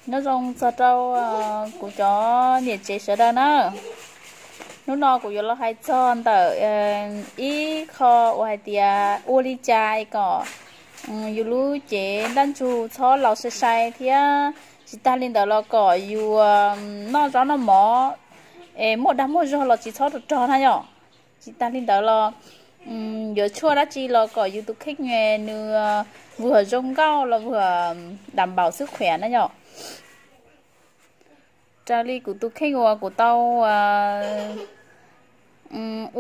Nyob zoo txog rau kuv cov niam tsev sawv daws na. Hnub no kuv yuav los hais txog ntawm ib qho uas hais tias ua li cas kom yus lub cev ntaj ntsug txhob laus sai sai thiab tsis tag li ntawd los kom yus noj zaub noj mov es muaj dag muaj zog los tsis txhob rog rog na yom. Tsis tag li ntawd los yuav tshuaj dab tsi los kom yus tus kheej nws vuag zoo nkauj los vuag dam npaum xwb khuav na yom. Raws li kuv tus kheej uas kuv tau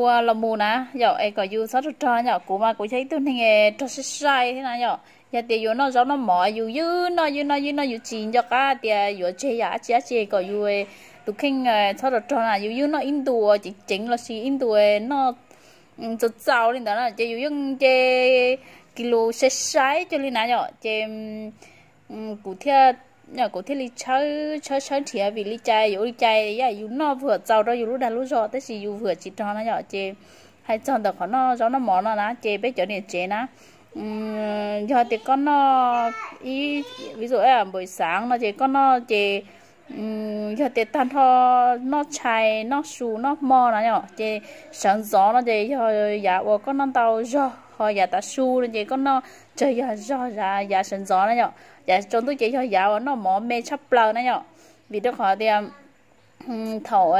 ua los mus na yom, es kom yus txhob rog rog yom. Kuv mas kuv yog ib tug neeg rog sai sai thiab na yom. Yog tias yus noj zaub noj mov yus ywb noj ywb noj ywb noj yus tsis nco qab tias yuav tseg yam dab tsi dab tsi kom yus tus kheej txhob rog rog na, yus ywb noj ib ntu ceev ceev los sis ib ntu noj txaus txaus li ntawd na ces yus yeej nce kis lus sai sai cuag li na yom. Ces kuv thiaj, kuv thiaj li tshawb tshawb tshawb nrhiav vim li cas yuav ua li cas yus noj vuag txaus rau yus lub dag lub zog tab sis yus vuag tsis rog na yom. Ces hais txog ntawm qhov noj zaub noj mov no na ces peb cov niam tsev na, yog tias koj noj ib, vis dus npam xaav no ces koj noj ces yog tias tag nrho noj tshais noj su noj hmo na yom, ces sawv ntxov no ces yog yav uas koj noj ntau zog, ho yav tav su no ces koj noj tsawg yog zog yav sawv ntxov na yom. Yav tsaus ntuj ces yog yav uas noj mov me tshaj plaws na yom. Vim rau qhov tias thaum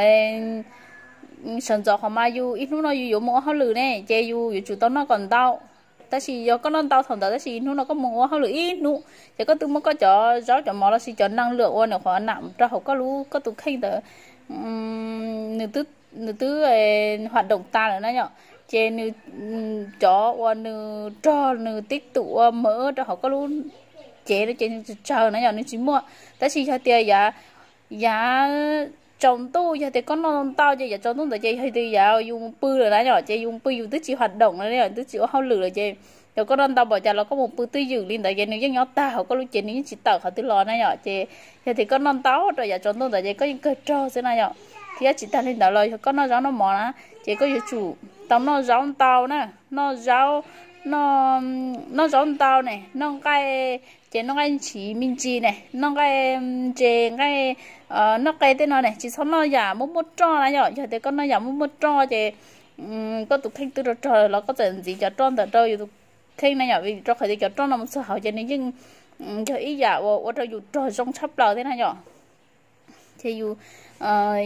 sawv ntxov qhov mas yus ib hnub no yus yuav mus ua hauj lwm ne ces yus yuav tsum tau noj kom ntau. Tab sis yog koj noj ntau thaum ntawd tab sis hnub no koj mus ua hauj lwm ib hnub ces koj twb muab koj cov zaub cov mov los sis cov nees lwm ua nws qhuav nam rau hauv koj lub, koj tus kheej ntawd nws twb hua doom tas lawm na yom. Ces nws, cov uas nws rog nws tib tug ua mawv rau hauv koj lub cev no ces nws tsawg tsawg na yom, nws tsis muaj. Tab sis yog tias yav, yav tsaus ntuj yog tias koj noj ntau ces yav tsaus ntuj ntawd ces yog tias yav yus mus pw lawm na yom, ces yus mus pw yus twb tsis hua doom lawm, twb tsis ua hauj lwm lawm ces yog koj noj ntau npaum cas los koj mus pw twj ywm li ntawd ces nws yeej nyob tag hauv koj lub cev, nws yeej tsis tawm qhov twg los na yom. Ces yog tias koj noj ntau rau yav tsaus ntuj ntawd ces koj yeej kawg rog xwb na yom. Thiab tsis tag li ntawd los yog koj noj zaub noj mov na ces koj yuav tsum tau noj zaub ntau na, noj zaub, noj zaub ntau ne, noj nqaij, ces noj nqaij ntshiv me ntsis ne, noj nqaij ntses, nqaij, noj qe tej no ne, tsis txhob noj yam muaj muaj roj na yom. Yog tias koj noj yam muaj muaj roj ces koj tus kheej twb rog rog los koj txawm ntxiv cov roj ntawd rau yus tus kheej na yom, vim rau qhov tias cov roj no mus txog hauv ces nws yeej yog ib yam uas ua rau yus rog zoo tshaj plaws thiab na yom. Ces yus,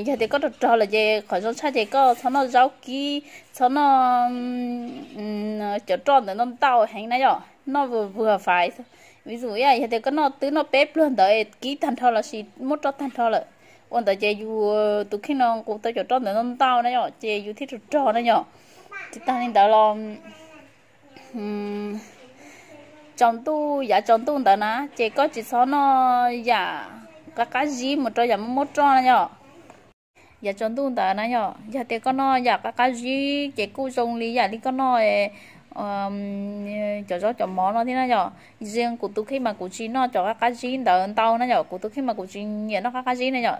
yog tias koj rog rog lawm ces qhov zoo tshaj ces koj txhob noj zaub kib, txhob noj cov roj ntawd ntau ntau heev na yom, noj vuag vuag faiv. Vis dus ib yam yog tias koj noj twb noj peb pluag ntawd kib tag nrho los sis muab roj tag nrho lawm, ua ntawd ces yus tus kheej no nqus tau cov roj ntawd ntau ntau na yom, ces yus thiaj rog rog na yom. Tsis tag li ntawd los tsaus ntuj, yav tsaus ntuj ntawd na ces koj tsis txhob noj yam qab qab zib mus rau yam muaj muaj roj na yom. Yav tsaus ntuj ntawd na yom, yog tias koj noj yam qab qab zib ces kuj zoo li yam li koj noj cov zaub cov mov no thiab na yom. Zeej kuv tus kheej mas kuv tsis noj cov qab qab zib ntawd ntau na yom, kuv tus kheej mas kuv tsis nyiam noj qab qab zib na yom.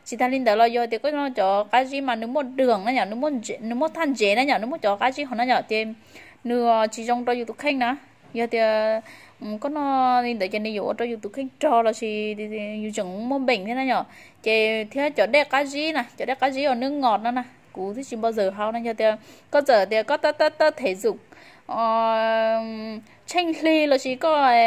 Tsis tag li ntawd los yog tias koj noj cov qab zib mas nws muaj dwm na yom, nws muaj thaj ntsev na yom, nws muaj cov qab zib hauv na yom, ces nws tsis zoo rau yus tus kheej na. Yog tias koj noj li ntawd ces nws yuav ua rau yus tus kheej rog los sis yus tseem muaj npeem thiab na yom. Ces thiab cov dej qab zib na, cov dej qab zib uas nws ngos no na, kuv twb tsis npau zawm haus na. Yog tias koj txawm tias koj tab tab tab them zum tsheej hli los sis koj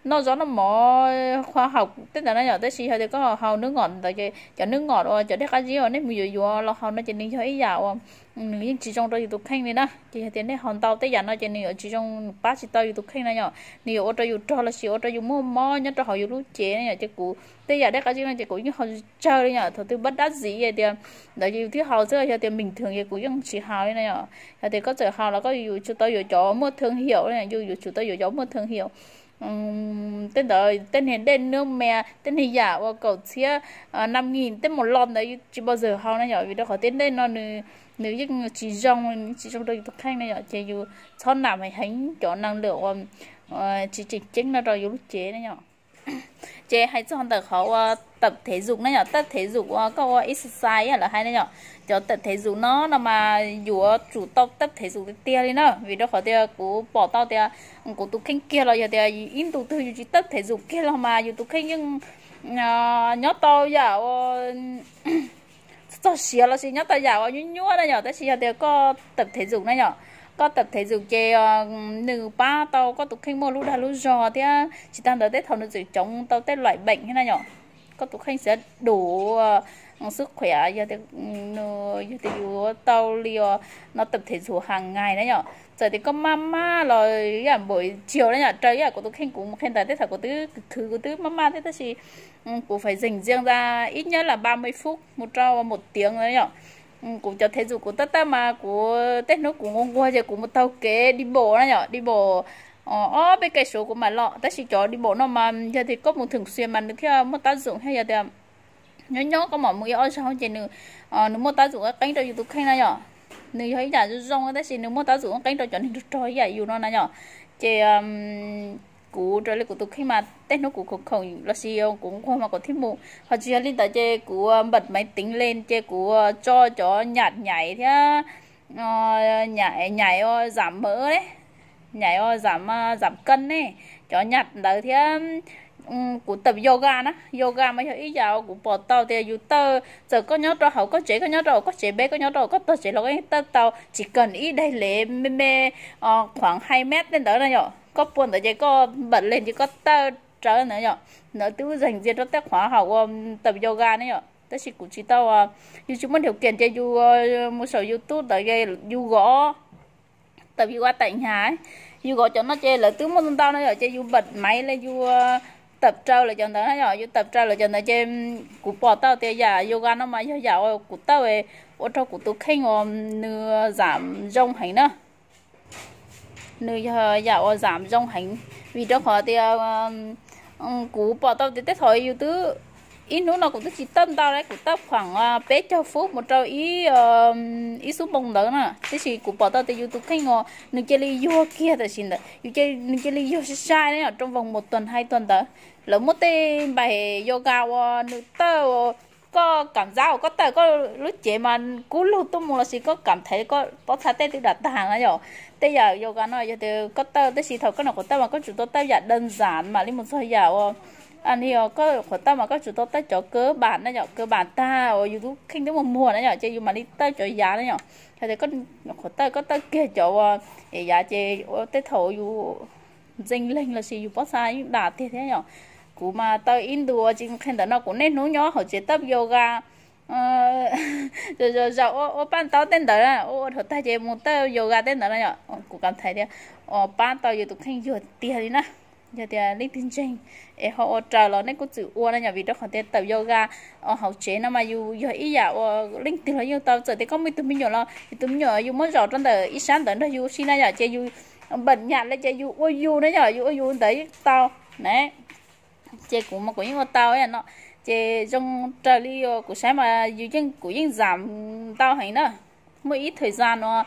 noj zaub noj mov khoa haum tej ntawd na yom, tab sis yog tias koj haus nws ngos ntawd ces cov nws ngos uas cov dej qab zib uas nej mus yuav yuav los haus no ces nws yog ib yam uas nws yeej tsis zoo rau yus tus kheej li na. Ces yog tias nej haus ntau tej yam no ces nws yuav tsis zoo, pab tsis tau yus tus kheej na yom, nws yuav ua rau yus rog los sis ua rau yus muaj mob nyob rau hauv yus lub cev na yom. Ces kuv tej yam dej qab zib no ces kuv yeej haus tsawg li yom, thaum twg pab dab txiv tias ntawd ces yus thiaj haus xwb, yog tias meem theem ces kuv yeej tsis haus li na yom. Yog tias koj txawm haus los koj yuav tsum tau yuav cov muaj thee hiaum, yus yuav tsum tau yuav cov muaj thee hiaum. Tej ntawd tej niag dej nuab me, tej niag yam uas kaum txhiab nam ngim tej mus los ntawd yus tsis npau zawm haus na yom, vim rau qhov tej dej no nws yeej tsis zoo, tsis zoo rau yus tus kheej na yom. Ces yus txhob nam heev cov nees lwm uas tsis tseem ceeb no rau yus lub cev na yom. Ces hais txog ntawm qhov ua tập thể dục na yom, tập thể dục uas koj ua exercise ib yam lawv hais na yom, cov tập thể dục no no mas yuav tsum tau tập thể dục tiag tiag li na, vim rau qhov tias kuv pom tau tias kuv tus kheej kiag los yog tias ib ntu twg yus tsis tập thể dục kiag los mas yus tus kheej yeej nyob tau yam ua txog siav los sis nyob tau yam ua nyuaj nyuaj na yom, tab sis yog tias koj tập thể dục na yom, koj tập thể dục ces nws pab tau koj tus kheej muaj lub dag lub zog thiab tsis tag ntawd tej thaum nws txawm coob tau tej loại bệnh thiab na yom. Koj tus kheej xav đủ sức khỏe, yog tias yus tau li no tập thể dục hàng ngày na yom, txawm tias koj maj maj los ib yam npaum chiều na yom, raws ib yam kuv tus kheej kuv mus qhia ntawd tej thaum kuv twb khwv khwv kuv twb maj maj thiab tab sis kuv phải dành riêng ra ít nhất là ba mươi phút mus rau một tiếng na yom. Kuv cov thể dục kuv tab tab mas kuv tej hnub kuv nquag nquag ces kuv mus taug kev đi bộ na yom, đi bộ ob peb cây số kuv mam los, tab sis cov đi bộ no mas yog tias koj mus thường xuyên mas nws thiaj muaj tác dụng thiab, yog tias nyob nyob koj mam mus ib ob zaug ces nws nws muaj tác dụng qeeb rau yus tus kheej na yom. Nws yog ib yam zoo zoo tab sis nws muaj tác dụng qeeb rau cov neeg rog rog ib yam yus no na yom. Ces kuv raws li kuv tus kheej mas tej hnub kuv khoom khoom los sis kuv nquag mas kuv thiaj mus, ho tsis yog li ntawd ces kuv bật máy tính lên ces kuv tso cov nhạc nhảy thiab, nhảy ua giảm mỡ, nhảy ua giảm, giảm cân ne, cov nhạc ntawd thiab kuv tập yoga na. Yoga mas yog ib yam kuv pom tau tias yus tawj, txawm koj nyob rau hauv koj tsev, koj nyob rau hauv koj tsev peb, koj nyob rau hauv koj tog tsev los koj yeej tawj tau, chỉ cần ít đây lễ mê mê khoảng hai mét tej ntawd na yom, koj pua ntawd ces koj bật lên ces koj tawj rawv ntawd yom, ntawd twb dành riêng rau tej khóa học ua tập yoga na yom. Tab sis kuv tsis tau, yus tsis muaj điều kiện ces yus mus saum YouTube ntawd yus gõ tập yoga tại nhà, yus gõ cov no ces lawv twb muaj ntau ntau no yom, ces yus bật máy lên yus tập raws lawv cov ntawd na yom, yus tập raws lawv cov ntawd ces kuv pom tau tias yam yoga no mas yog yam kuv tawj ua rau kuv tus kheej uas nws giảm重heev na. Nws yog yam uas giảm重heev, vim rau qhov tias kuv pom tau tias tej thaum yus twb, ib hnub no kuv twb tsis tawj ntau li, kuv tawj khoảng peb caug phút mus rau ib xub npoo ntawd na, tiam sis kuv pom tau tias yus tus kheej uas nws cia li yuag kiag tam sim ntawd, yus, nws cia li yuag sai sai na yom, trong vòng một tuần hai tuần ntawd. Lawv muaj tej bài yoga uas nws tawj, koj cảm giác uas koj tawm koj lub cev mas kub lug tuaj mus los sis koj cảm thấy koj pob txha tej twb dam tag na yom. Tej yam yoga no yog tias koj tawj, tab sis thaum koj nyuam qhuav tawj mas koj tsum tau tawj yam đơn giản mam li mus txog yam uas, koj nyuam qhuav tawj mas koj tsum tau tawj cov cơ bản na yom, cơ bản tag uas yus tus kheej twb muag muag na yom, ces yus mam li tawj cov yav na yom. Yog tias koj nyuam qhuav tawj, koj tawj kiag cov uas yav ces tej thaum yus ntxeev leeg los sis yus pob txha yeej dam tiag thiab yom. Kuv mas tawj ib ntu ua tsis qhia ntawm no kuv niaj hnub nyob hauv tsev tawj yoga, zaum zaum ua paj ntaub tej ntawd, ua ua dhau tag ces mus tawj yoga tej ntawd na yom. Kuv cảm thấy tias pab tau yus tus kheej yuag tiag li na. Yog tias leej twg ntseeg es ho ua raws los nej kuj txwm ua na yom, vim rau qhov tias tập yoga hauv tsev no mas yus yog ib yam uas leej twg los yeej tau, txawm tias koj muaj ib tug me nyuam los yus tus me nyuam yus muab zom rau ntawm ib sab ntawd nrog yus si na yom, ces yus bật nhạc lên ces yus ua yus na yom, yus ua yus ntawd yeej tau na. Ces kuv mas kuv yeej ua tau no, ces zoo raws li kuv saib mas yus yeej, kuv yeej giảm ntau heev na. Muaj ib thời gian no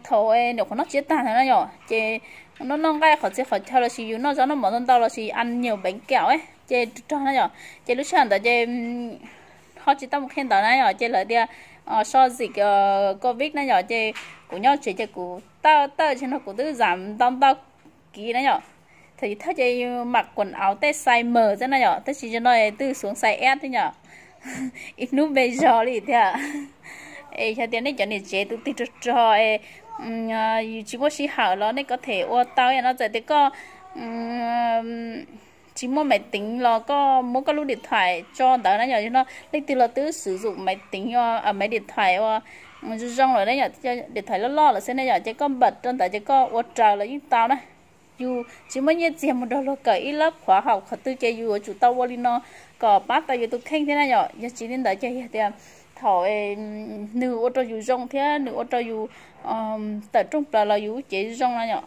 thaum nyuam qhuav noj tsiab tag ntawd na yom, ces noj noj nqaij qhov txhia qhov chaw los sis yus noj zaub noj mov ntau ntau los sis ăn nhiều bánh kẹo ces rog rog na yom, ces lub sij hawm ntawd ces ho tsis tau mus qhia ntawd na yom, ces lawv tias so dịch covid na yom, ces kuv nyob tsev ces kuv tawj tawj tsis no kuv twb giảm ntau ntau kis na yom. Thaum yus thawj ces yus mặc quần áo tej size M xwb na yom, tab sis zaum no twb xuống size S thiab yom. Ib hnub me zog li thiab. Es yog tias nej cov niam tsev tus twg rog rog es yus tsis muaj sij hawm los nej có thể ua tau yam no, txawm tias koj tsis muaj máy tính los koj muab koj lub điện thoại tso ntawd na yom, no leej twg los twb sử dụng máy tính, máy điện thoại ua zoo zoo lawm na yom, điện thoại loj loj lawm xwb na yom, ces koj bật rau ntawd ces koj ua raws los yeej tau na. Yus tsis muaj nyiaj txiag mus nrog luag kawm ib lớp khóa học qhov twg ces yus yuav tsum tau ua li no kom pab tau yus tus kheej thiab na yom. Yog tsis li ntawd ces yog tias thaum nws ua rau yus zoo thiab nws ua rau yus tawm rooj plaws los yus lub cev zoo na yom.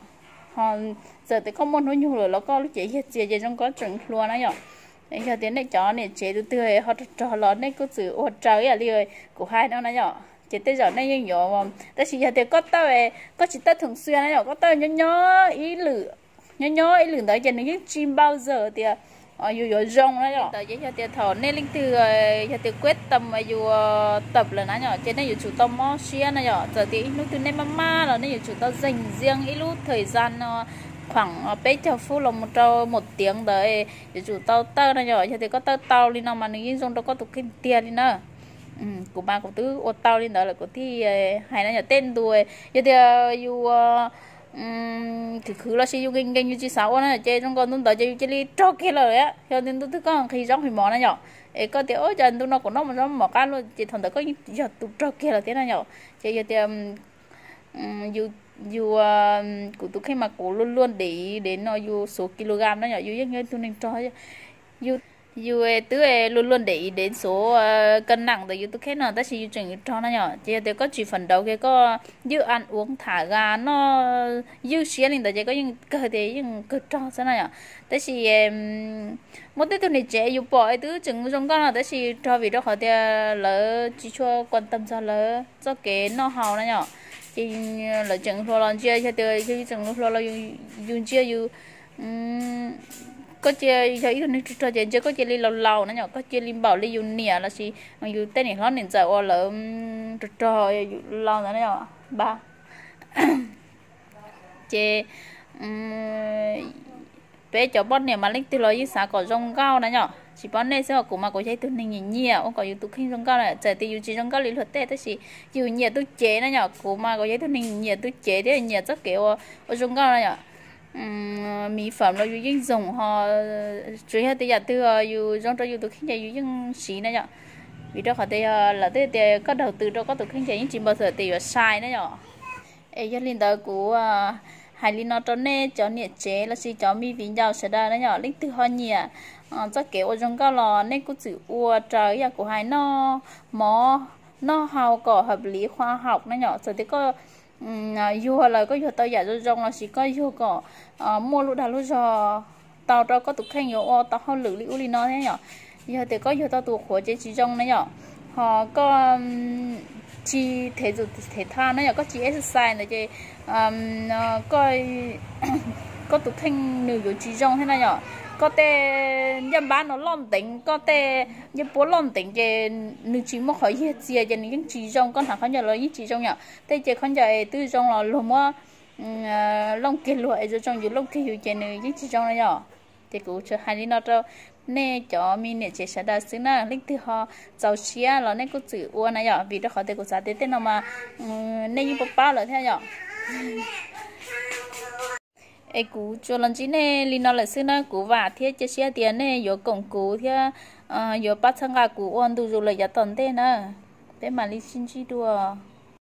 Ho txawm tias koj muaj hnub nyoog lawm los koj lub cev yog txias ces zoo koj tseem hluas na yom. Yog tias nej cov niam tsev tus twg ho rog rog los nej kuj txwm ua raws ib yam li kuv hais no na yom, ces tej zaum nej yeej yuav, tab sis yog tias koj tawj, koj tsis tawj thường xuyên na yom, koj tawj nyob nyob ib lwm, nyob nyob ib lwm ntawd ces nws yeej tsis bao giờ tias yus yuav zoo na yom. Ntawd ces yog tias thaum nej leej twg yog tias kuab tam yus tawm lawm na yom, ces nej yuav tsum tau mob siab na yom. Txawm tias ib hnub twg nej maj maj los nej yuav tsum tau zeem ziab ib lub thời gian no, khuam peb caug fub los mus rau một tiếng ntawd, yuav tsum tau tawj na yom. Yog tias koj tawj tau li no mas nws yeej zoo rau koj tus kheej tiag li na. Kuv mas kuv twb ua tau li ntawd lawm kuv thiaj hais na yom. Tej ntu yog tias yus khwv khwv los sis yus nkees nkees yus tsis xav ua na ces zoo nkaus ntu ntawd ces yus cia li rog kiag lawm. Yog ntu twg koj nqhis zaub nqhis mov na yom, es koj tias ua cas ntu no kuv noj mov zaub mov qab luaj, ces thaum ntawd koj yog tus rog kiag lawm thiab na yom. Ces yog tias yus, kuv tus kheej mas kuv luôn luôn để ý đến no yus số kg na yom, yus yeej yog ib tug neeg rog. Yus twb luôn luôn để ý đến số cân nặng ntawm yus tus kheej no, tab sis yus tseem rog na yom. Ces yog tias koj tsis phấn đấu kiag, koj ywj ăn uống thả ga, noj ywj siab li ntawd ces koj yeej kawg tias yeej kawg rog xwb na yom. Tab sis muaj tej tug niam tsev yus pom twb tseem zoo nkauj no, tab sis rog vim rau qhov tias lawv tsis tshua quan tâm txog lawv txoj kev noj haus na yom. Ces lawv tseem hluas los ntsia, yog tias yus tseem hluas los yus ntsia yus, koj cia yog ib tug neeg rog rog ces ntsia koj cia li laus laus na yom, koj cia li npaum li yus niam los sis yus tej niam hlob niam ntxawm uas lawv rog rog yus laus ntawd na yom. Npab ces peb cov poj niam mas leej twg los yeej xav kom zoo nkauj na yom. Tsis paub nej xwb, kuv mas kuv yog ib tug neeg nyiam nyiam ua kom yus tus kheej zoo nkauj na. Txawm tias yus tsis zoo nkauj li luag tej tab sis yus nyiam tus cev na yom. Kuv mas kuv yog ib tug neeg nyiam tus cev thiab nyiam txoj kev ua zoo nkauj na yom. Mỹ phẩm los yus yeej zoo ho, tsuas yog tias yam twg yus zoo rau yus tus kheej ces yus yeej siv na yom. Vim rau qhov tias yog lawv twb tias koj đầu tư rau koj tus kheej ces yeej tsis npau suav tias yuav sai na yom. Es yog li ntawd kuv hais li no rau nej cov niam tsev los sis cov me viv ncaus sawv daws na yom, leej twg ho nyiam txoj kev ua zoo nkauj los nej kuj txwm ua raws yam kuv hais, noj mov noj haus kom hợp lý khoa học na yom. Txawm tias koj yuag lawm koj yuag tau yam zoo zoo los sis koj yuag kom muaj lub dag lub zog tau rau koj tus kheej yuav ua tau hauj lwm li ub li no thiab yom. Yog tias koj yuag tau tus qhuav ces tsis zoo na yom. Ho koj tsis thể dục thể thao na yom, koj tsis exercise ntawd ces koj tus kheej nws yuav tsis zoo thiab na yom. Koj tej ncaj npab no loj nteev, koj tej ncaj puab loj nteev ces nws tsis muaj qhov yiag txias ces nws yeej tsis zoo, koj hnav khaub ncaws los yeej tsis zoo yom. Tej ces khaub ncaws es twb zoo los luag muab looj kiag luag es zoo zoo yus looj kiag yus ces nws yeej tsis zoo na yom. Ces kuv tsuas hais li no rau nej cov me niam tsev sawv daws xwb na, leej twg ho txaus siab los nej kuj txwm ua na yom, vim rau qhov tias kuv xav tias tej no mas nej yeej paub paub lawm thiab yom. Es kuv tsuas los ntsib nej li no lawm xwb na, kuv vam thiab cia siab tias nej yuav koom kuv thiab yuav pab txhawb nqa kuv ua ntu zus lawm yav tom ntej na. Peb mam li sib ntsib dua.